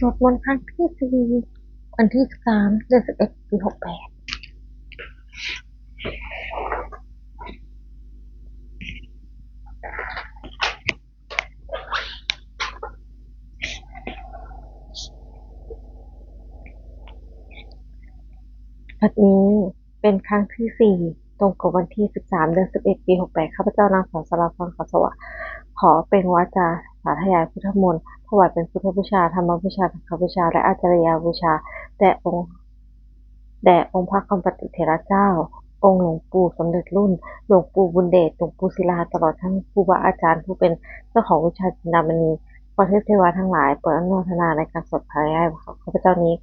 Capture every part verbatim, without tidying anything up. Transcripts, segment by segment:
วดมนต์ครั้งที่สี่ วันที่สิบสาม เดือนสิบเอ็ด ปีหกแปด บัดนี้เป็นครั้งที่สี่ ตรงกับวันที่สิบสาม เดือนสิบเอ็ด ปีหกแปด ข้าพเจ้านางสาวสราพร ขาวสวัสดิ์ ขอเปล่งวาจาสาธยายพุทธมนต์ ถวายเป็นพุทธบูชา ธรรมบูชา สังฆบูชา และอาจาริยบูชา แด่องค์ แด่องค์พระควัมปติเถระเจ้า องค์หลวงปู่สำเร็จรุ่น หลวงปู่บุญเดช หลวงปู่ศิลา ตลอดทั้งครูบาอาจารย์ผู้เป็นเจ้าของวิชาจินดามณี ขอเทพเทวาทั้งหลายโปรดอนุโมทนาในการสวดสาธยายของข้าพเจ้านี้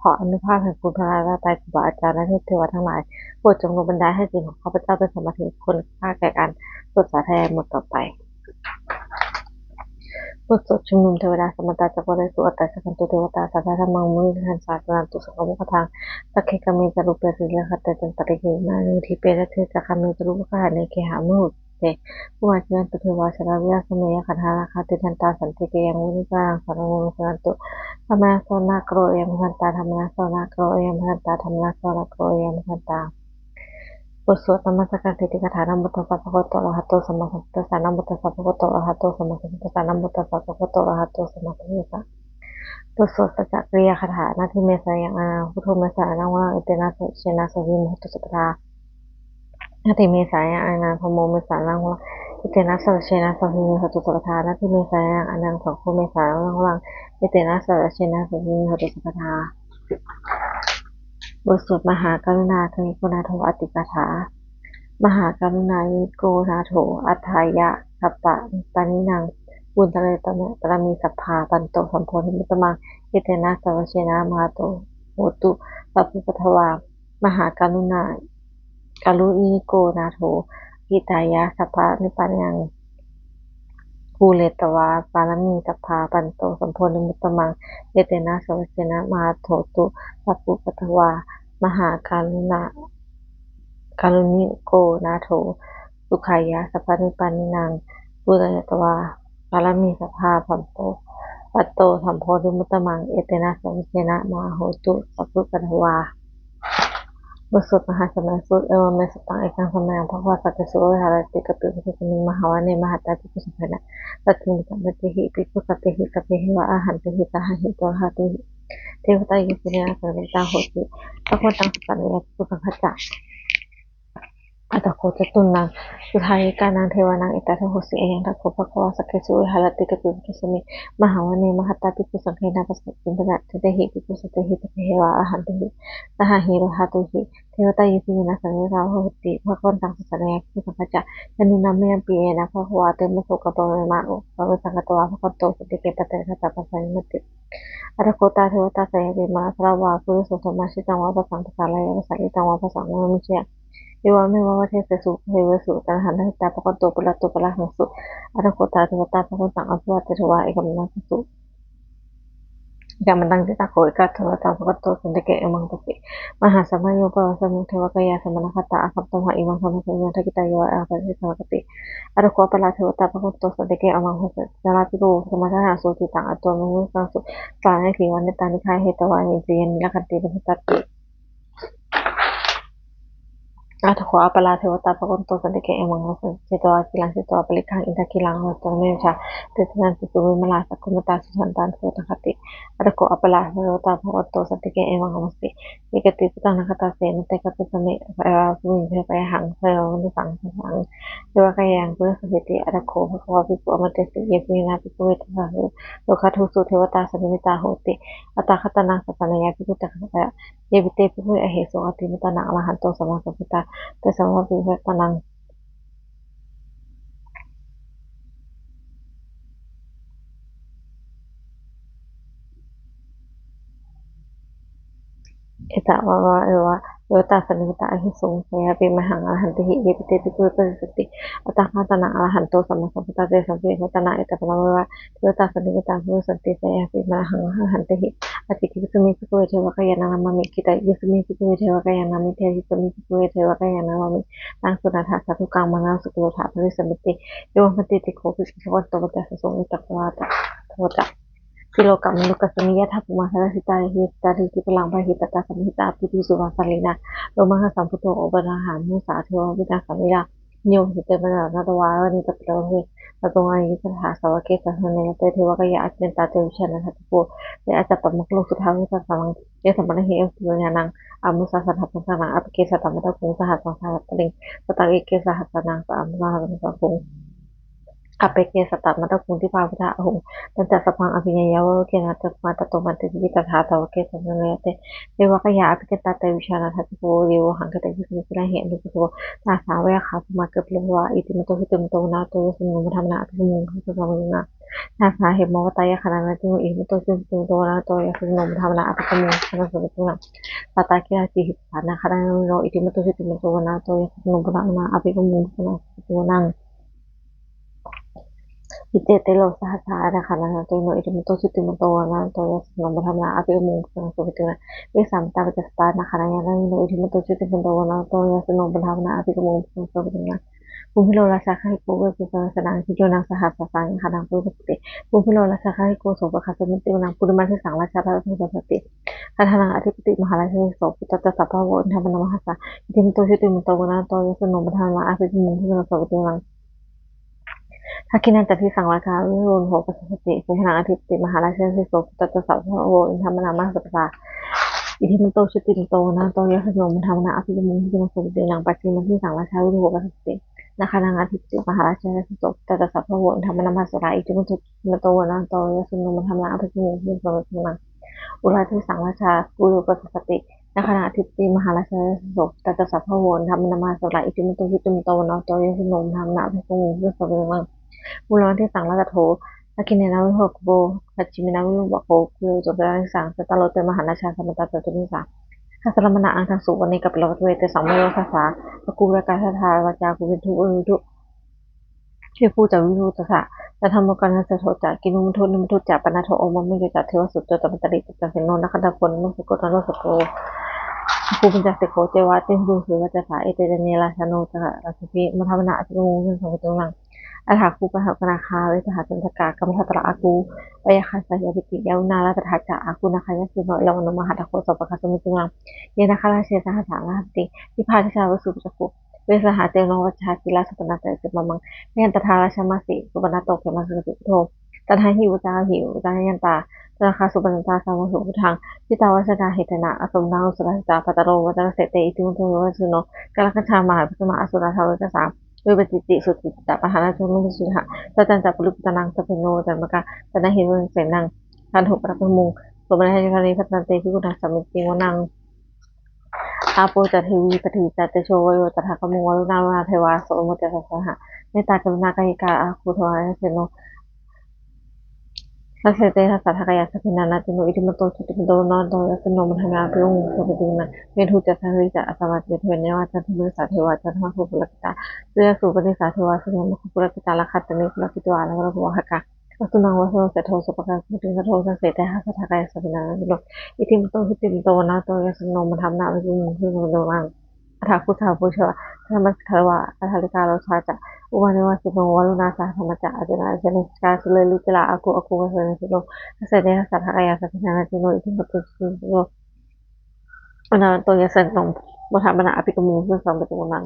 ขออานุภาพแห่งคุณพระรัตนตรัย ครูบาอาจารย์และเทพเทวาทั้งหลาย โปรดจงดลบันดาลให้จิตของข้าพเจ้าเป็นสมาธิควรค่าแก่การสวดสาธยายมนต์ต่อไป บทสวดชุมนุมเทวดา Samantā cakkavāḷesu atrāgacchantu devatā, saddhammaṃ munirājassa suṇantu saggamokkhadaṃ. Sagge kāme ca rūpe girisikharataṭe cantalikkhe vimāne, dīpe raṭṭhe ca gāme taruvanagahane gehavatthumhi khette, bhummā cāyantu devā jalathalavisame yakkhagandhabbanāgā, tiṭṭhantā santike yaṃ munivaravacanaṃ sādhavo me suṇantu. Dhammassavanakālo ayam bhadantā, dhammassavanakālo ayam bhadantā, dhammassavanakālo ayam bhadantā. บทสวดนมัสการสิทธิคาถา Namo tassa bhagavato arahato sammāsambuddhassa. Namo tassa bhagavato arahato sammāsambuddhassa. Namo tassa bhagavato arahato sammāsambuddhassa. บทสวดสัจจกิริยาคาถา Natthi me saraṇaṃ aññaṃ, buddho me saraṇaṃ varaṃ, etena saccena sotthi me hotu sabbadā. Natthi me saraṇaṃ aññaṃ, dhammo me saraṇaṃ varaṃ, etena saccena sotthi me hotu sabbadā. Natthi me saraṇaṃ aññaṃ, saṅgho me saraṇaṃ varaṃ, etena saccena sotthi me hotu sabbadā. บทสวดมหาการุณาคณิโกนาโถ อาติกาถา Mahākāruṇiko nātho, atthāya sabbapāṇinaṃ, pūretvā pāramī sabbā, patto sambodhimuttamaṃ, etena saccena mā hontu sabbupaddavā. Mahākāruṇa, kāruṇiko nātho, hitāya sabbapāṇinaṃ, pūretvā pāramī sabbā, patto sambodhimuttamaṃ, etena saccena mā hontu sabbupaddavā. Mahākāruṇa, kāruṇiko nātho, sukhāya sabbapāṇinaṃ, pūretvā pāramī sabbā, patto, patto sambodhimuttamaṃ, etena saccena mā hontu sabbupaddavā. บทสวดมหาสมัยสูตร Evamme sutaṃ. Ekaṃ samayaṃ bhagavā sakkesu viharati kapilavatthusmiṃ mahāvane mahatā bhikkhusaṅghena saddhiṃ pañcamattehi bhikkhusatehi sabbeheva arahantehi dasahi etarahi devatā yasmiṃ āsane sannipatitā honti bhagavantaṃ dassanāya bhikkhusaṅghañca. Atha kho catunnaṃ suddhāvāsakānaṃ devānaṃ etadahosi: Ayaṃ kho bhagavā sakkesu viharati kapilavatthusmiṃ mahāvane mahatā bhikkhusaṅghena saddhiṃ pañcamattehi bhikkhusatehi sabbeheva arahantehi dasahi etarahi devatā yasmiṃ āsane sannipatitā honti bhagavantaṃ dassanāya bhikkhusaṅghañca. Yannūna mayampi yena bhagavā temesu kappamāno pavesaṃ katvā bhagavato santike paccekagāthā abhāsi. Atha kho tā devatā seyyathīdhammaṃ ādarava pūretvā pūresaṃ dhammasākaccaṃ abhāsaṃ pasāreyya, pasāritaṃ abhāsaṃ paṭiviṃ ādareyya, evameva ādesesu devesu antarahitā bhagavato purato pālahonsi. Atha kho tā devatā bhagavantaṃ abhivādetvā ekamantaṃ ekamantaṃ ṭhitā kho ekā devatā bhagavato santike āmantesi: Mahāsamayo pavanasmiṃ devakāyā samāgatā, āgatamha evaṃ bhagavato dakkhitāyeva āgatamha āmantesi. Atha kho aparā devatā bhagavato santike āmantesi: Jalābhito samāgatamha suddaṃ aṭṭhaṃsu, saraṇampi evaṃ nettāni gahetvā indriyāni rakkhanti paṇḍitāti. Atha kho aparā devatā bhagavato santike āmantesi: Chetvā khīlaṃ chetvā palighaṃ indakhīlaṃ sahassamabhinimmitasāvakā, tiṇṇannampi vimalā cakkhumatā sudantā susunāgāti. Atha kho aparā devatā bhagavato santike āmantesi: Ye keci puttānā aṭṭhārasa āmantesi, kāpilavatthusmiṃ mahābhismā bhikkhavo, payāsayā bhikkhavo mandiyaṃ sametāṃ bhikkhūnaṃ devakāyānaṃ pūresaṃ āmantesi. Atha kho bhagavā bhikkhū āmantesi: Yebhuyyena bhikkhave dasasu lokadhātūsu devatā sannipatitā honti tathāgataṃ dassanāya bhikkhusaṅghañca. Yepi te bhikkhave ahesuṃ ādimatānaṃ arahanto sammāsambuddhā, tesampi bhagavantānaṃ ettāvatā ca devatā sannipatitā ahesuṃ, seyyathīdhammaṃ arahantehi. Yepi te bhikkhave pavutthajānāti tathāgataṃ arahanto sammāsambuddhā, tesampi bhagavantānaṃ etaparamāyeva devatā sannipatitā bhavissanti, seyyathīdhammaṃ arahantehi. Ācikkhissāmi bhikkhave devakāyānaṃ nāmāni, kittayissāmi bhikkhave devakāyānaṃ nāmāni, desissāmi bhikkhave devakāyānaṃ nāmāni. Taṃ suṇātha sādhukaṃ manasikarotha bhāsissāmīti. Evaṃ bhanteti kho bhikkhū bhagavato paccassosuṃ. Etaparamāyeva devatā Tilokamanu kassami yathā bhummā tadassitā. Ye cakkhumatā ratanattayāti cakkhumā dīpā nalāgirā. Lomahaṃsābhisambhuno opanayikā manasā deva vijitasaṅgāmā. Yo pañcavaggiye pañcasate ñatvā vane kāpilavatthave, tato āmantayi satthā sāvake sāsane rate. Devakāyā abhikkantā te vijānātha bhikkhavo. Te ca ātappamakaruṃ suddhāvāsasāvakā, ye capi gāmapayassāyuṃ āmantayuṃ saha bhātaraṃ. Appeke satamaddakkhuṃ sahassaṃ sahatthasataṃ baliputtānaṃ. Sataṃ eke sahassānaṃ saha bhātaraṃ samuddaṃ, appeke satamaddakkhuṃ dīpavīdhinā ahuṃ. Tañca sabbaṃ abhiññāya vavakkhitvāna cakkhumā, tato āmantayi satthā sāvake sāsane rate. Devakāyā abhikkantā te vijānātha bhikkhavo, ye vohaṃ kittayissāmi sāvakā te janesutāti. Tañca sāvakā bhummā kāpilavatthavā, iddhimanto jutimanto vaṇṇavanto yasassino, modamānā abhikkāmuṃ bhikkhūnaṃ samitiṃ vanaṃ. Tañca sāvakā yakkhasabrahmā munisūpanisāduṃ, iddhimanto jutimanto vaṇṇavanto yasassino, modamānā abhikkāmuṃ bhikkhūnaṃ samitiṃ vanaṃ. Sātāgirā sīhāva nāgarāja nānaṃ, iddhimanto jutimanto vaṇṇavanto yasassino, modamānā abhikkāmuṃ bhikkhūnaṃ samitiṃ vanaṃ. Iccete risāsā nāgarāja nānaṃ, iddhimanto jutimanto vaṇṇavanto yasassino, modamānā abhikkāmuṃ bhikkhūnaṃ samitiṃ vanaṃ. Vessāmittā pañcasatā nāgarāja nānaṃ, iddhimanto jutimanto vaṇṇavanto yasassino, modamānā abhikkāmuṃ bhikkhūnaṃ samitiṃ vanaṃ. Kumbhīro rājagahiko vessāmittā nāgā, bhiyyo naṃ sahassānaṃ nāgānaṃ payirupāsati. Kumbhīro rājagahiko sopāga samitiṃ vanaṃ, purimaṃ disaṃ rājā Pallavo tappasāsati. Gandhabbānaṃ ādhipati mahārājā Silo, Puttadassa bahavo indanāmā mahāsaṅgho, iddhimanto jutimanto vaṇṇavanto yasassino, modamānā abhikkāmuṃ bhikkhūnaṃ samitiṃ vanaṃ. Dakkhiṇañca disaṃ rājā Virūḷho tappasāsati. Kumbhaṇḍānaṃ ādhipati mahārājā Siso, Puttadassa bahavo indanāmā mahāsabrahā, iddhimanto jutimanto vaṇṇavanto yasassino, modamānā abhikkāmuṃ bhikkhūnaṃ samitiṃ vanaṃ. Pacchimañca disaṃ rājā Virūpakkho tappasāsati. Nāgānaṃ ādhipati mahārājā Yasassi so, Puttadassa bahavo indanāmā mahāsabrahā, iddhimanto jutimanto vaṇṇavanto yasassino, modamānā abhikkāmuṃ bhikkhūnaṃ samitiṃ vanaṃ. Uttarañca disaṃ rājā Sugrivo tappasāsati. Nāgānaṃ ādhipati mahārājā Yasassi so, Puttadassa bahavo indanāmā mahāsabrahā, iddhimanto jutimanto vaṇṇavanto yasassino, modamānā abhikkāmuṃ bhikkhūnaṃ samitiṃ vanaṃ. Purimaṃ disaṃ rājā Tabako, dakkhiṇena Virūpakkho, pacchimena Virūpakkho, Kuvero uttarañca disaṃ. Cattāro te mahārājā samantā caturo disā, daddallamānā aṭṭhaṃsu vane Kāpilavatthave. Tesaṃ majjhā sāyakā Kakutvāna kaṇhassa, vācāhi viduṃ viduṃ viṭū ca viṭuṭo saha. Candano kaṇhaseṭṭho ca kinnughaṇḍu nighaṇḍu ca, panādo opamañño ca devasūto ca mātali. Tañca senaṃ rakkhetti vanaṃ sukho naro saha. Āgū pañcasikho ceva tiṇṇannūputhajātā, ete caññe rājāno candakittiyā, modamānā abhikkāmuṃ bhikkhūnaṃ samitiṃ vanaṃ. Athāgū pāṇāgā Vesālā Coṇḍamakā, Kambalassatarā āgū Pāyāgā Sāyāvatthikā, Yāmunā Dhataraṭṭhā ca āgū Nāgā Yasassino, Erāvaṇo Mahānāgo Sopāga samitiṃ vanaṃ. Ye nāgarāje sahasā rājubhi, dibbā dijā visūpanisā āgū, Vesālā te unukāyikā, Cittasūpanisā Cittamā Saṅgaho. Jayantattā rājamahesī, Supaṇṇato Brahmā Sambudho. Satabāhī Vācāhi Vācāyikā Yantaṃ, Sunakkā Supaṇṇā Suvaṇṇo Sudhaṃ. Jitā vajaṃ Sahassena Samuddaṃ, Satañca Bhaddamāno Vācanaseṭṭhe, iddhimanto Yasassino, Kālakañjā Mahābhismā Asurā Dānaveghasā. Vepacitti Sucitti ca Pahārādo Namucī Saha. Satañca Baliputtānaṃ Sabbayojanapālitaṃ, Sataṃ Himavatthumhi Senaṃ Gaṇhatha Pāturahaṃ. Sopāga yāmāni Bhaddante bhikkhūnaṃ samitiṃ vanaṃ. Āpo ca Paṭhavī ca Tejo Vāyo tadāgamuṃ, Varuṇā Vāruṇā devā Somo ca Yasassi saha. Mettākaruṇākāyikā āgū Devā Yasassino, dasete dasadhā kāyā sabbe nānattavaṇṇino, iddhimanto jutimanto vaṇṇavanto yasassino, modamānā abhikkāmuṃ bhikkhūnaṃ samitiṃ vanaṃ. Veṇhū ca Sahalī ca Asamā ca Devā Devānaṃ Candimānasā devā Candamāgū Purakkhitā. Suriyassūpanisā devā Suriyamāgū Purakkhitā, Nakkhattāni purakkhitvā Navagahā Mahānāgā, Vasūnaṃ Vāsavo Seṭṭho Sopāga Samitiṃ Vanaṃ. Dasete dasadhā kāyā sabbe nānattavaṇṇino, iddhimanto jutimanto vaṇṇavanto yasassino, modamānā abhikkāmuṃ bhikkhūnaṃ samitiṃ vanaṃ. Athāgū Sahabhū Devā Brahmā Indā Gandhabbā Gandhalikā Rojā ca, Ummāpupphanibhāsino Varuṇā Sahadhammā ca, Athena Aittiyā Nāgā Sūlelī Indrā āgū āgū Devā Yasassino. Dasete dasadhā kāyā sabbe nānattavaṇṇino, iddhimanto jutimanto vaṇṇavanto yasassino, modamānā abhikkāmuṃ bhikkhūnaṃ samitiṃ vanaṃ.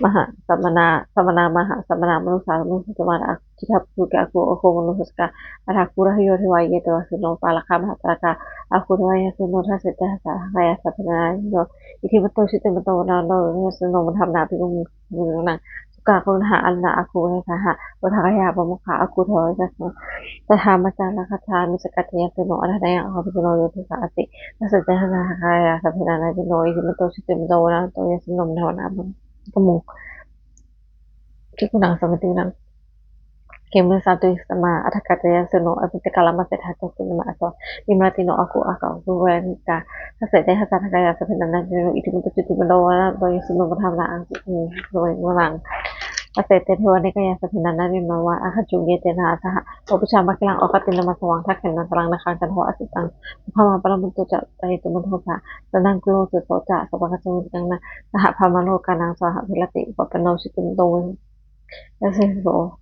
Mahāsamaṇā Samānā Mahāsamaṇā Mānusā Mānusuttamā, Khiḍḍāpadūsikā āgū āgū Mānusakā. Athāgū Harayo Devā Yadavasino, Pāragā Mahākārakā āgū Devā Yasassino. Dasete dasadhā kāyā sabbe nānattavaṇṇino, iddhimanto jutimanto vaṇṇavanto yasassino, modamānā abhikkāmuṃ bhikkhūnaṃ samitiṃ vanaṃ. Sukkā Karumhā Aruṇā āgū Veṇḍū Saha, Odātagayhā Pāmokkhā āgū Devā Yasassino. Sadāmattā Laddhā Missakā ca Yāvakkho, Odātagayhā Āgū Devā Yasassino. Dasete dasadhā kāyā sabbe nānattavaṇṇino, iddhimanto jutimanto vaṇṇavanto yasassino, modamānā abhikkāmuṃ bhikkhūnaṃ samitiṃ vanaṃ. Khemiyā Tusitā Yāmā Kaṭṭhakā ca Yasassino, Āgū Āgū Māraseṭṭhā ca Janesu Māraseṭṭho. Nimmānaratino āgū āgū Vāsavanesī Saha. Dasete dasadhā kāyā sabbe nānattavaṇṇino, iddhimanto jutimanto vaṇṇavanto yasassino, modamānā abhikkāmuṃ bhikkhūnaṃ samitiṃ vanaṃ. Dasete dasadhā kāyā sabbe nānattavaṇṇino, Nāgā Ca Yajurvedha Naṃ Saha. Pavutthajātimakkhīlaṃ Oghatiṇṇamanāsavaṃ, Dakkhemoghataraṃ Nāgaṃ Candaṃva Asitātitaṃ. Subrahmā Paramatto ca Indanāmā Mahāsuddhā, Candano Suriyo ca Sopāga Samitiṃ vanaṃ. Sahassabrahmalokānaṃ Samādo Viratī, Upapanno Jutimanto Yasassino.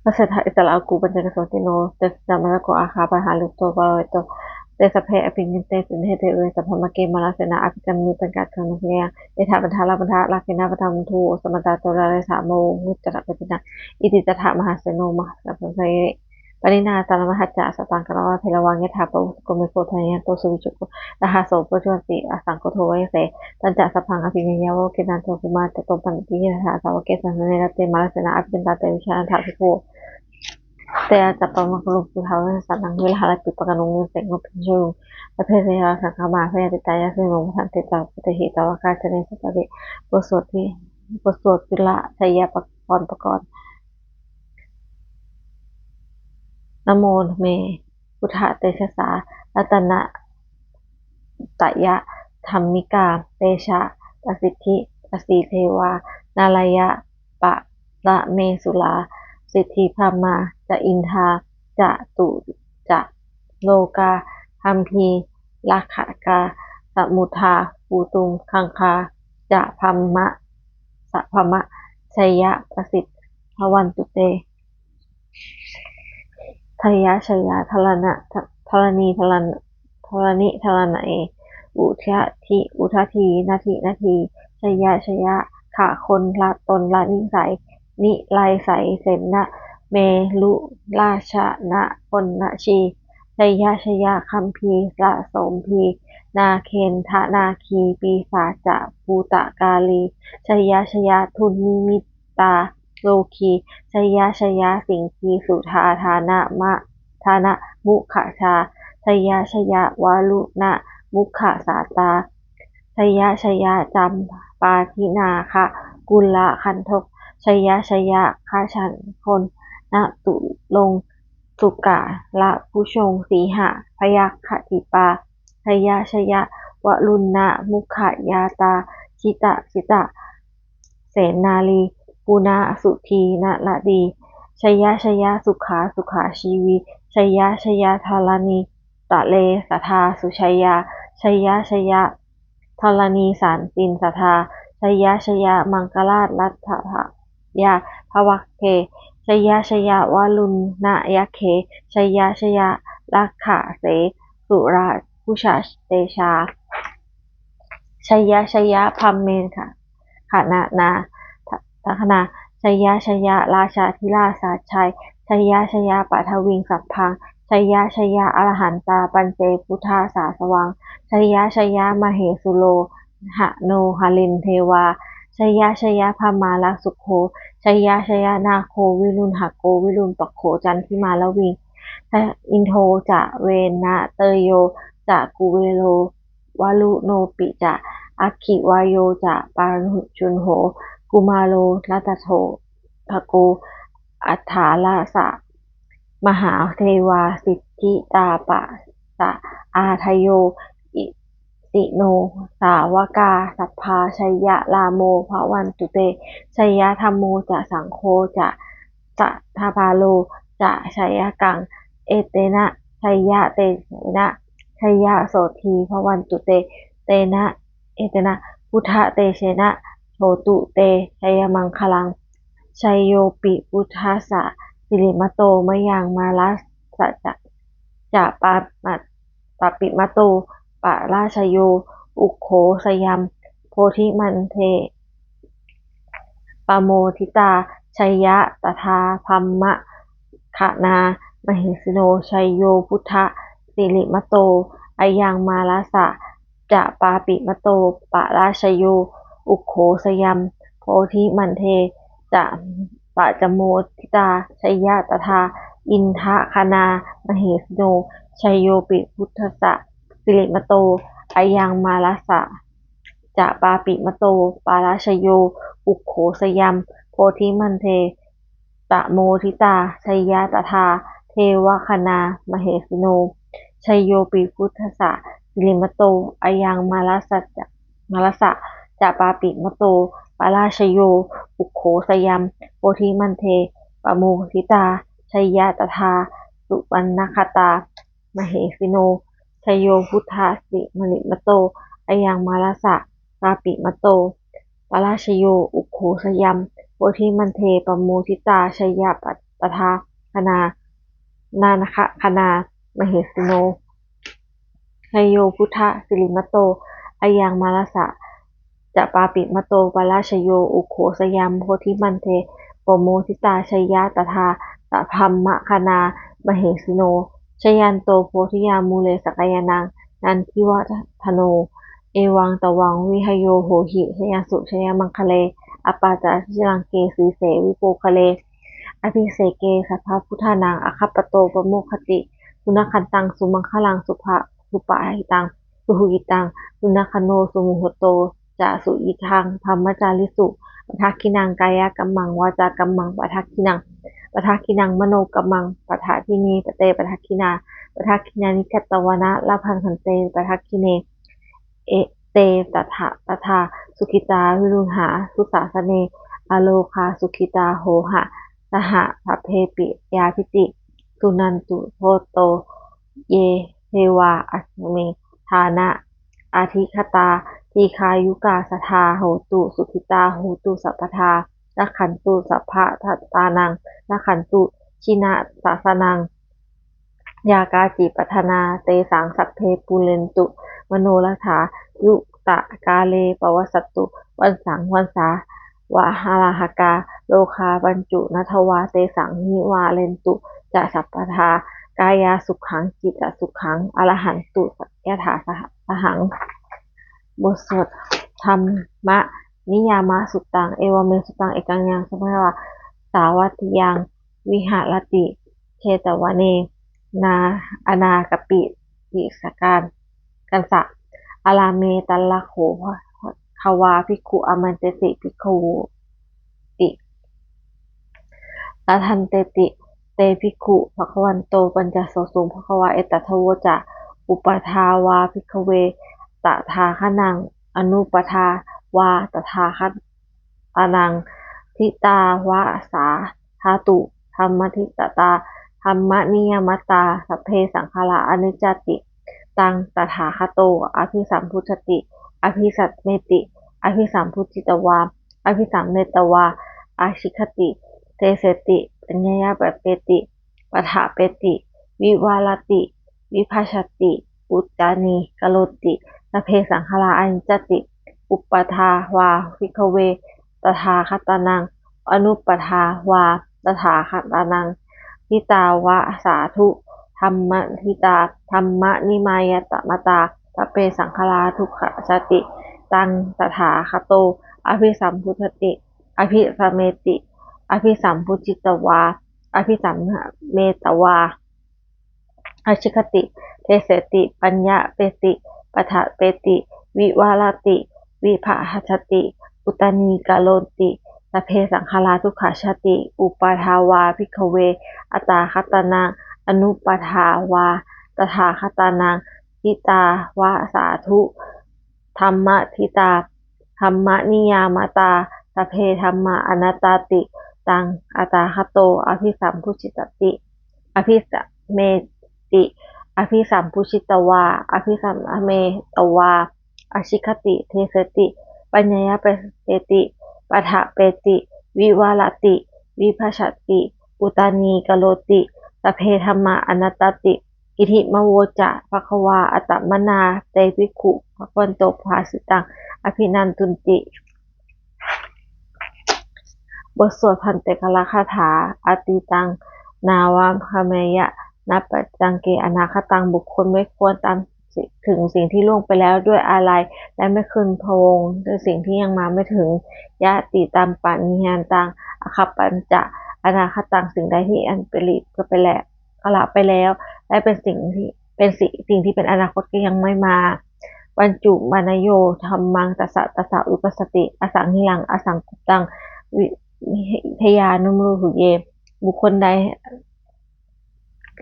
Passaddhā Issarā Āgū Paccekavasavattino, Tesa Cāmantako Āgā Pahārādo Pālito. Te sabbe abhikkante sinde deve Sabrahmake Mārasenā, Abhikkāmi Paccekabuddhaṃ Yadajjhagā Pahārādo, Rāgena Bandhamatthu Samantā Carandevaṃ, Samuddaṃ Asurāsabhaṃ Bhīmā Sakkatvāna Pāṇinā. Pāṇinā Talamāhacca Sataṃ Katvāna Bheravaṃ, Yathā Pāvussako Megho Thanayanto Savijjuko, Sahassaṃ Paccudāvatti Asaṅkubdho Vāsavassete. Tañca sabbaṃ abhiññāya Vavakkhitvāna Cakkhumā, Tato Āmantayi Satthā Sāvake Sāsane Rate. Mārasenā abhikkantā Te Vijānātha Bhikkhavo. Te ca ātappamakaruṃ Suddhāvāsasāsanaṃ, Vihāraṃ Āṭāpiṇḍikāyikānuyasaṃ, Bhikkhusaṅghaṃ Āmantayi Saṅghaṃ. Sabbe Devā Nāgā Mahāviruḷhā Ca Āsane Bhaddanteti Ca Bhaddekarattane Santike. บทสวดที่ บทสวดจุลชัยปกรณ์ ปกรณ์ Namo me buddhatejasā ratanattayadhammikā, tejapasiddhi pasīdevā Nārāyaparamesurā, siddhibrahmā ca indā catū ca lokā gambhīrakkhakā, samuddā bhūtuṃ gaṅgā ca brahmā ca brahmā, jayapasiddhi bhavantu te. Jaya jaya dharana dharaṇi dharaṇa dharaṇi dharaṇe, udadhi udadhī nadi nadī, jaya jaya gagonlatonlanisai, nirayasai sena merurājanakonajī, jaya jaya gambhīrasombhī nāgendanāgī, pisācabhūtakālī, jaya jaya dunnimitta rogī, jaya jaya siṅgī sudhā dāna ma dānamukhajā, jaya jaya varuṇamukhasātrā, jaya jaya campādināgakulagandhaka, jaya jaya gajjagonnaturaṅga sukarabhujaṅga sīha byaggha dīpā, jaya jaya varuṇamukhayātrā, jita jita senārī punasuddhi naradī, jaya jaya sukhā sukhā jīvī, jaya jaya dharaṇītale sadā sujayā, jaya jaya dharaṇī santin sadā, jaya jaya maṅkarājaraññā bhavagge, jaya jaya varuṇayakkhe, jaya jaya rakkhase surabhujatejā, jaya jaya brahmendagaṇā, jaya jaya rājādhirājasājjaya, jaya jaya paṭhaviṃ sabbaṃ, jaya jaya arahantā paccekabuddhasāsavaṃ, jaya jaya mahesuro hano harindevā, jaya jaya brahmārakkho, jaya jaya nāgo virūḷhako virūpakkho candimā raviṃ, indo ca venateyyo ca kuvero varuṇopi ca, aggi vāyo ca pājuṇho, kumāro dhataraṭṭhako, aṭṭhārasa mahādevā, siddhitāpasa-ādayo, isino sāvakā sabbā, jaya rāmo bhavantu te, jaya dhammo ca saṅgho ca, dasapālo ca jayakaṃ, etena jayatejena, jayasotthī bhavantu te, tena etena buddhatejena, hotu te jayamaṅgalaṃ. Jayopi buddhassa sirīmato, mayhaṃ mārassa ca pāpimato parājayo, ugghosayaṃ bodhimaṇḍe pamoditā, jaya tadā brahmagaṇā mahesino. Jayo buddhassa sirīmato, ayaṃ mārassa ca pāpimato parājayo, ugghosayaṃ bodhimaṇḍe pamoditā, jaya tadā indagaṇā mahesino. Jayopi buddhassa sirīmato, ayaṃ mārassa ca pāpimato parājayo, ugghosayaṃ bodhimaṇḍe pamoditā, jaya tadā devagaṇā mahesino. Jayopi buddhassa sirīmato, ayaṃ mārassa ca mārassa ca pāpimato parājayo, ugghosayaṃ bodhimaṇḍe pamoditā, jaya tadā supaṇṇagatā mahesino. Jayo buddhassa sirīmato, ayaṃ mārassa pāpimato parājayo, ugghosayaṃ bodhimaṇḍe pamoditā, jaya tathāgatānaṃ nāgagaṇā mahesino. Jayo buddhasirīmato ayaṃ mārassa ca pāpimato parājayo, ugghosayaṃ bodhimaṇḍe pamoditā jaya tadā brahmagaṇā mahesino. Jayanto bodhiyā mūle sakyānaṃ nandivaḍḍhano, evaṃ tvaṃ vijayo hohi jayassu jayamaṅgale. Aparājitapallaṅke sīse vipokkhare abhiseke sabbabuddhānaṃ aggappatto pamodati. Sunakkhattaṃ sumaṅgalaṃ supabhātaṃ suhuṭṭhitaṃ, sukhaṇo sumuhutto ca suyiṭṭhaṃ brahmacārisu. Padakkhiṇaṃ kāyakammaṃ vācākammaṃ padakkhiṇaṃ, padakkhiṇaṃ manokammaṃ paṇidhī te padakkhiṇā. Padakkhiṇāni katvāna labhantatthe padakkhiṇe. E te tathā tathā sukhitā viruḷhā dusāsane, arogā sukhitā hotha saha sabbehi ñātibhi. Suṇantu bhonto ye devā asmiṃ ṭhāne adhigatā, dīghāyukā sadā hontu, sukhitā hontu sabbadā. Rakkhantu sabbasattānaṃ, rakkhantu jinasāsanaṃ. Yā kāci patthanā tesaṃ sabbe pūrentu manorathā, yuttakāle pavassantu vassaṃ vassā valāhakā. Rogā paccupaddavā tesaṃ nivārentu ca sabbadā, kāyāsukhaṃ cittasukhaṃ arahantu yathārahaṃ. บทสวด Dhammaniyāmasuttaṃ. Evaṃ me sutaṃ. Ekaṃ yāmaṃ bhagavā sāvatthiyaṃ viharati jetavane anāthapiṇḍikassa ārāme. Tatra kho bhagavā bhikkhū āmantesi bhikkhavoti. Bhadanteti te bhikkhū bhagavato paccassosuṃ. Bhagavā etadavoca. Uppādā vā bhikkhave tathāgataṃ, anuppādā vā tathāgataṃ, ṭhitā va sā dhātu dhammaṭṭhitatā dhammaniyāmatā, sabbe saṅkhārā aniccāti. Taṃ tathāgato abhisambujjhati abhisameti, abhisambujjhitvā abhisametvā ācikkhati deseti paññāya, paṭṭhapeti paṭṭhapeti vivarati vibhajati uttānīkaroti, sabbe saṅkhārā aniccāti. Uppādā vā bhikkhave tathāgataṃ, anuppādā vā tathāgataṃ, ṭhitā va sā dhātu dhammaṭṭhitatā dhammaniyāmatā, sabbe saṅkhārā dukkhāti. Taṃ tathāgato abhisambujjhati abhisameti, abhisambujjhitvā abhisametvā ācikkhati deseti paññapeti paṭṭhapeti vivarati vibhajati uttānīkaroti, sabbe saṅkhārā dukkhāti. Uppādā vā bhikkhave tathāgataṃ, anuppādā vā tathāgataṃ, ṭhitā va sā dhātu dhammaṭṭhitatā dhammaniyāmatā, sabbe dhammā anattāti. Taṃ tathāgato abhisambujjhati abhisameti, abhisambujjhitvā abhisametvā ācikkhati deseti paññāya, paṭṭhapeti paṭṭhapeti vivarati vibhajati uttānīkaroti, sabbe dhammā anattāti. Idamavoca bhagavā. Attamanā te bhikkhū bhagavato bhāsitaṃ abhinandunti. บทสวดภันเตกรคาถา Atītaṃ nānvāgameyya napaccañke anāgataṃ. บุคคลไม่ควรตามถึงสิ่งที่ล่วงไปแล้วด้วยอาลัย และไม่พึงพะวงในสิ่งที่ยังมาไม่ถึง Yadidaṃ paccayantaṃ akkhapañca anāgataṃ. สิ่งใดที่อันเป็นหลีกไปแล้ว กละไปแล้ว และเป็นสิ่งที่เป็นสิ่งสิ่งที่เป็นอนาคตก็ยังไม่มา Paccuppannañcho dhammaṃ tassa tassa vipassati, asaṃhiraṃ asaṅkuppaṃ vi- viddhā manubrūhaye. บุคคลใด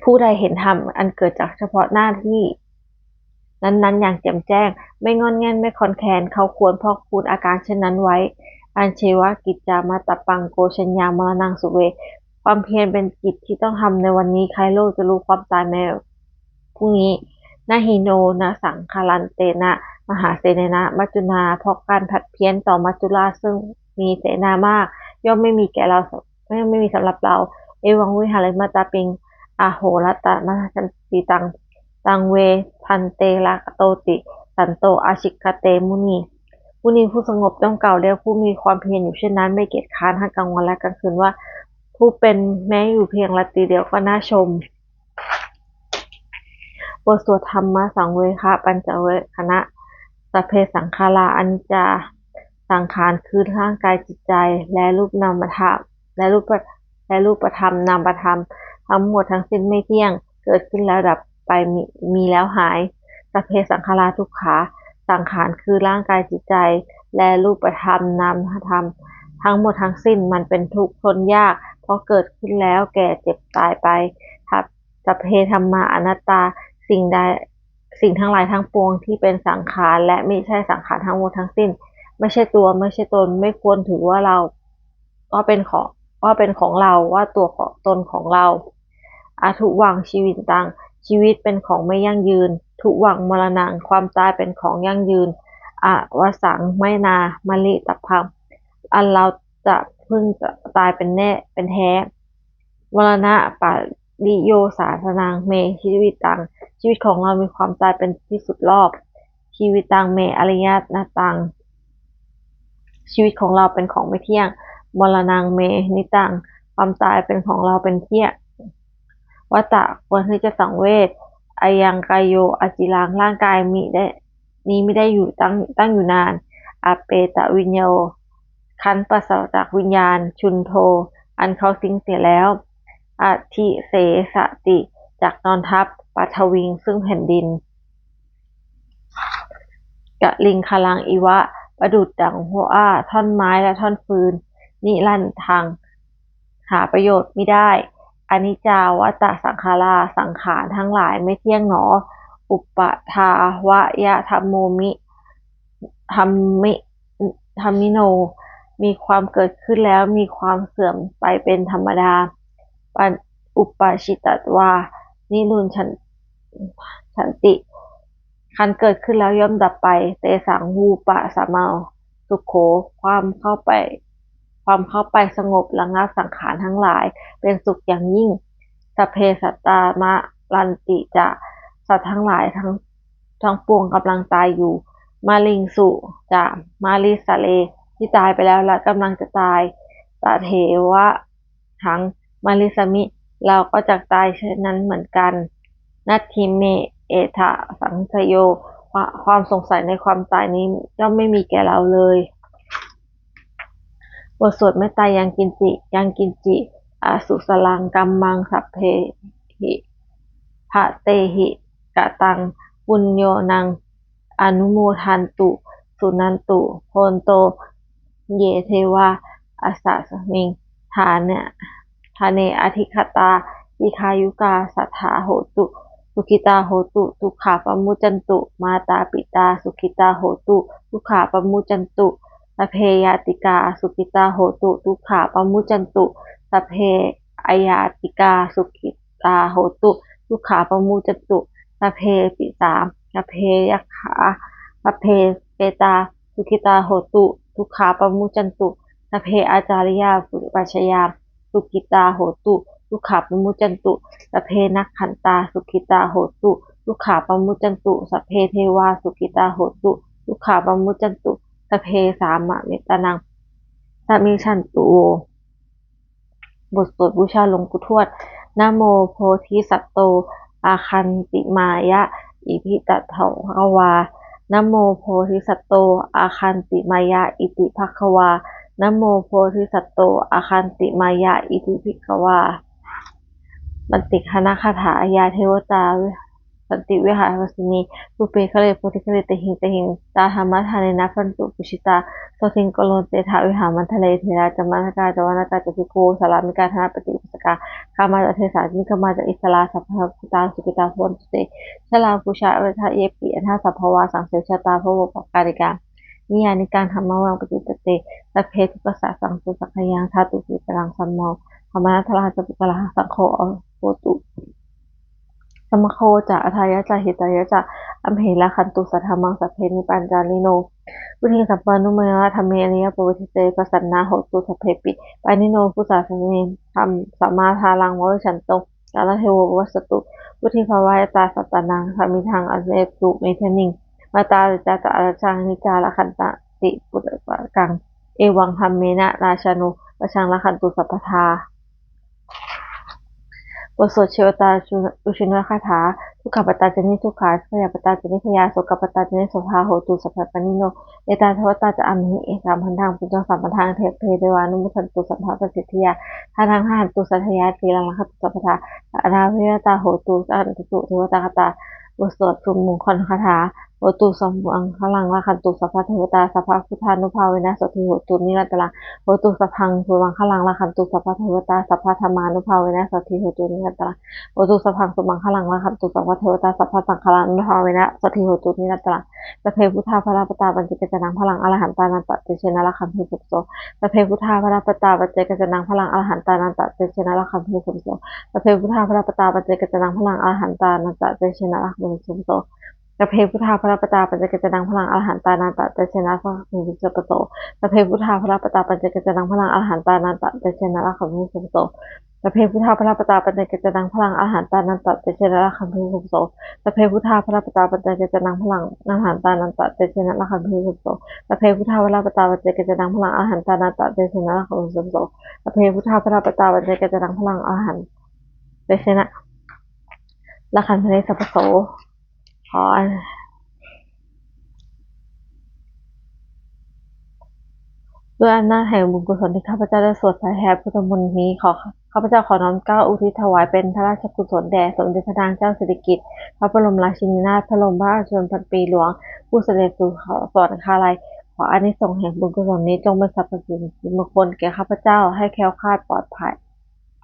ผู้ใดเห็นธรรมอันเกิดจากเฉพาะหน้าที่นั้นๆ อย่างแจ่มแจ้ง ไม่ง่อนแง่น ไม่คลอนแคลน เขาควรพอกพูนอาการเช่นนั้นไว้ Ajjeva kiccā mā tappaṃ ko jaññā maraṇaṃ suve. ความเพียรเป็นกิจที่ต้องทำในวันนี้ ใครโลภจะรู้ความตายแม้พรุ่งนี้ Na hi no na saṅgarantena mahāsenena maccunā. เพราะการผัดเพี้ยนต่อมัจจุราชซึ่งมีเสนามาก ย่อมไม่มีแก่เรา ย่อมไม่มีสำหรับเรา Evaṃ vihārimātāpiṃ ahorattamatanditaṃ, taṃ ve bhaddekarattoti santo ācikkhate muni. มุนีผู้สงบย่อมกล่าวเรียกผู้มีความเพียรอยู่เช่นนั้น ไม่เกียจคร้านทั้งกลางวันและกลางคืนว่า ผู้เป็นแม้อยู่เพียงราตรีเดียวก็น่าชม บทสวดธัมมสังเวคะปัญจเวคะนะ Sabbe saṅkhārā aniccā. สังขารคือร่างกายจิตใจ และรูปนามธรรม และรูป และรูปธรรมนามธรรม ทั้งหมดทั้งสิ้นไม่เที่ยง เกิดขึ้นแล้วดับไป มี มีแล้วหาย Sabbe saṅkhārā dukkhā. สังขารคือร่างกายจิตใจ และรูปธรรมนามธรรม ทั้งหมดทั้งสิ้นมันเป็นทุกข์ทนยาก เพราะเกิดขึ้นแล้วแก่เจ็บตายไป Sabbe dhammā anattā. สิ่งใด สิ่งทั้งหลายทั้งปวงที่เป็นสังขารและไม่ใช่สังขารทั้งหมดทั้งสิ้น ไม่ใช่ตัว ไม่ใช่ตน ไม่ควรถือว่าเรา ว่าเป็นของ ว่าเป็นของเรา ว่าตัวของตนของเรา Adhuvaṃ jīvitaṃ. ชีวิตเป็นของไม่ยั่งยืน Dhuvaṃ maraṇaṃ. ความตายเป็นของยั่งยืน Avassaṃ nānāya maritabbaṃ. อันเราจะพึงตายเป็นแน่ เป็นแท้ Maraṇapariyosānaṃ me jīvitaṃ. ชีวิตของเรามีความตายเป็นที่สุดรอบ Jīvitaṃ me aniyataṃ. ชีวิตของเราเป็นของไม่เที่ยง Maraṇaṃ me aniyataṃ. ความตายเป็นของเราเป็นเที่ยง Vata ควรที่จะสังเวช Ayaṃ kāyo aciraṃ. ร่างกายมิได้ นี้มิได้อยู่ตั้ง ตั้งอยู่นาน Apetaviññū. ครั้นปราศจากวิญญาณ Chuḍḍho. อันเขาทิ้งเสียแล้ว Adhisessati. จักนอนทับ Paṭhaviṃ. ซึ่งแผ่นดิน Kaliṅgaraṃ iva. ประดุจดังว่าท่อนไม้และท่อนฟืน Niratthaṃ. หาประโยชน์มิได้ Aniccā vata saṅkhārā. สังขารทั้งหลายไม่เที่ยงหนอ Uppādavayadhammemhi. Dhammi dhammino. มีความเกิดขึ้นแล้วมีความเสื่อมไปเป็นธรรมดา Uppajjitvā nirujjhanti. ครั้นเกิดขึ้นแล้วย่อมดับไป Tesaṃ vūpasamo sukho. ความเข้าไป ความเข้าไปสงบระงับสังขารทั้งหลาย เป็นสุขอย่างยิ่ง Sabbe sattā maranti ca. สัตว์ทั้งหลายทั้ง ทั้งปวงกำลังตายอยู่ Mariṃsu ca marissare. ที่ตายไปแล้วและกำลังจะตาย Tatheva haṃ marissāmi. เราก็จักตายเช่นนั้นเหมือนกัน Natthi me ettha saṃsayo. ความสงสัยในความตายนี้ย่อมไม่มีแก่เราเลย บทสวดเมตตายังกิญจิ Yaṃ kiñci akusalaṃ kammaṃ sabbehi katehi kataṃ puññaṃ anumodantu suṇantu bhonto ye devā asmiṃ ṭhāne adhigatā dīghāyukā sadā hontu sukhitā hontu dukkhā pamuccantu. Mātā pitā sukhitā hontu dukkhā pamuccantu. Sabbe ñātikā sukhitā hontu dukkhā pamuccantu. Sabbe aññātikā sukhitā hontu dukkhā pamuccantu. Sabbe pisā sabbe yakkhā sabbe petā sukhitā hontu dukkhā pamuccantu. Sabbe ācariyupajjhāyā sukhitā hontu dukkhā pamuccantu. Sabbe nakkhattā sukhitā hontu dukkhā pamuccantu. Sabbe devā sukhitā hontu dukkhā pamuccantu. Sabbe sampattīnaṃ samijjhantu vo. บทสวดบูชาหลวงปู่ทวด Namo bodhisatto āgantimāya iti bhagavā. Namo bodhisatto āgantimāya iti bhagavā. Namo bodhisatto āgantimāya iti bhagavā. บัณฑิตคณะคาถา Yā devatā santi vihārevāsinī, rūpe ghare bodhighare tahiṃ tahiṃ, tā dhammadānena bhavantu pūjitā, sotthiṃ karontedha vihāramaṇḍale. Therā ca majjhakā ca navakā ca bhikkhavo, sārāmikā dānapatī upāsakā, gāmā ca desā ca nigamā ca issarā, sappāṇabhūtā sukhitā bhavantu te. Jalābujā ca yepi aṇḍasambhavā, saṃsedajātā bhavāpūtā, niyyānikaṃ dhammavaraṃ paṭicca te, sabbe dukkhassa muccantu, saṅkhayaṃ ṭhātu paripūressu sabbaraṃ. Samānantaraṃ ca puggalā, saṅgho hotu Tamakkho ca athāya ca hitāya ca, amhe rakkhatu saddhammaṃ sabbe nibbaññānino. Vuḍḍhiṃ sampāpuṇeyyāma dhamme ariyappavedite, pasannā hontu sabbepi pāṇino. Buddhasāsane sammā dhāraṃ pavecchanto, kālantare saṃvarituṃ, vuḍḍhibhāvāya sattānaṃ, samiddhaṃ pavecchanto medaniṃ. Mātā pitu ca atrajaṃ, niccaṃ rakkhanti puttakaṃ, evaṃ dhammena rājāno, pajaṃ rakkhantu sabbadā. บทสวด Jivataddhacudukkhacakkhayā, dukkhappattā ca niddukkhā, bhayappattā ca nibbhayā, sokappattā ca nissokā, hontu sabbepi pāṇino. Ettāvatā ca amhehi, sambhataṃ puññasampadaṃ, sabbe devānumodantu, sabbasampattisiddhiyā. Dānaṃ dadantu saddhāya, sīlaṃ rakkhantu sabbadā, anākulā hontu, gacchantu devatāgatā. บทสวดสุมงคลคาถา Hotu sabbaṃ maṅgalaṃ, rakkhantu sabbadevatā, sabbabuddhānubhāvena, sotthī hontu nirantaraṃ. Hotu sabbaṃ sumaṅgalaṃ, rakkhantu sabbadevatā, sabbadhammānubhāvena, sotthī hontu nirantaraṃ. Hotu sabbaṃ sumaṅgalaṃ, rakkhantu sabbadevatā, sabbasaṅghānubhāvena, sotthī hontu nirantaraṃ. Sabbe buddhā balappattā, paccekānañca yaṃ balaṃ, arahantānañca tejena, rakkhaṃ bandhāmi sabbaso. Sabbe buddhā balappattā, paccekānañca yaṃ balaṃ, arahantānañca tejena, rakkhaṃ bandhāmi sabbaso. Sabbe buddhā balappattā, paccekānañca yaṃ balaṃ, arahantānañca tejena, rakkhaṃ bandhāmi sabbaso. Sabbe buddhā balappattā, paccekānañca yaṃ balaṃ, arahantānañca tejena, rakkhaṃ bandhāmi sabbaso. Sabbe buddhā balappattā, paccekānañca yaṃ balaṃ, arahantānañca tejena, rakkhaṃ bandhāmi sabbaso. Sabbe buddhā balappattā, paccekānañca yaṃ balaṃ, arahantānañca tejena, rakkhaṃ bandhāmi sabbaso. Sabbe buddhā balappattā, paccekānañca yaṃ balaṃ, arahantānañca tejena, rakkhaṃ bandhāmi sabbaso. Sabbe buddhā balappattā, paccekānañca yaṃ balaṃ, arahantānañca tejena, rakkhaṃ bandhāmi sabbaso. Sabbe buddhā balappattā, paccekānañca yaṃ balaṃ, arahantānañca tejena, rakkhaṃ bandhāmi sabbaso. ขอ ด้วยอำนาจแห่งบุญกุศลที่ข้าพเจ้าได้สวดสาธยายพุทธมนต์นี้ ขอ ข้าพเจ้าขอน้อมเกล้าอุทิศถวายเป็นพระราชกุศลแด่สมเด็จพระนางเจ้าสิริกิติ์ พระบรมราชินีนาถ พระบรมราชชนนีพันปีหลวง ผู้เสด็จสู่สวรรคาลัย ขออานิสงส์แห่งบุญกุศลนี้จงเป็นสรรพสิริมงคลแก่ข้าพเจ้า ให้แคล้วคลาดปลอดภัย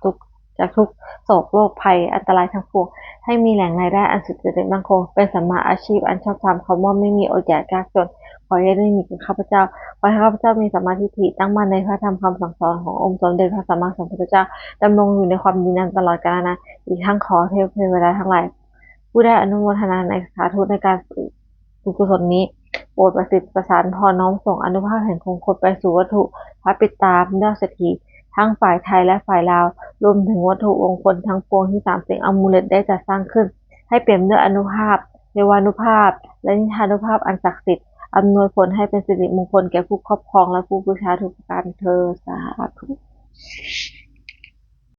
ทุกข์ จากทุกข์โศกโรคภัยอันตรายทั้งปวง ให้มีแหล่งรายได้อันสุจริตมั่นคง เป็นสัมมาอาชีพอันชอบธรรม คำว่าไม่มีอดอยากยากจน ขออย่าได้มีแก่ข้าพเจ้า ขอให้ข้าพเจ้ามีสัมมาทิฏฐิ ตั้งมั่นในพระธรรมคำสั่งสอนขององค์สมเด็จพระสัมมาสัมพุทธเจ้า ดำรงอยู่ในความดีนั้นตลอดกาลนาน อีกทั้งขอเทพเทวดาทั้งหลาย ผู้ได้อนุโมทนาในสาธุในการ บุญกุศลนี้ โปรดประสิทธิ์ประสาทพรน้อมส่งอานุภาพแห่งมงคลไปสู่วัตถุพระปิดตายอดเศรษฐี ทั้งฝ่ายไทยและฝ่ายลาว รวมถึงวัตถุมงคลทั้งปวงที่สามเสียงอามูเลตได้จัดสร้างขึ้น ให้เปี่ยมด้วยอานุภาพ เทวานุภาพ และนิทานุภาพอันศักดิ์สิทธิ์ อำนวยผลให้เป็นสิริมงคลแก่ผู้ครอบครองและผู้บูชาทุกประการเทอญ สาธุ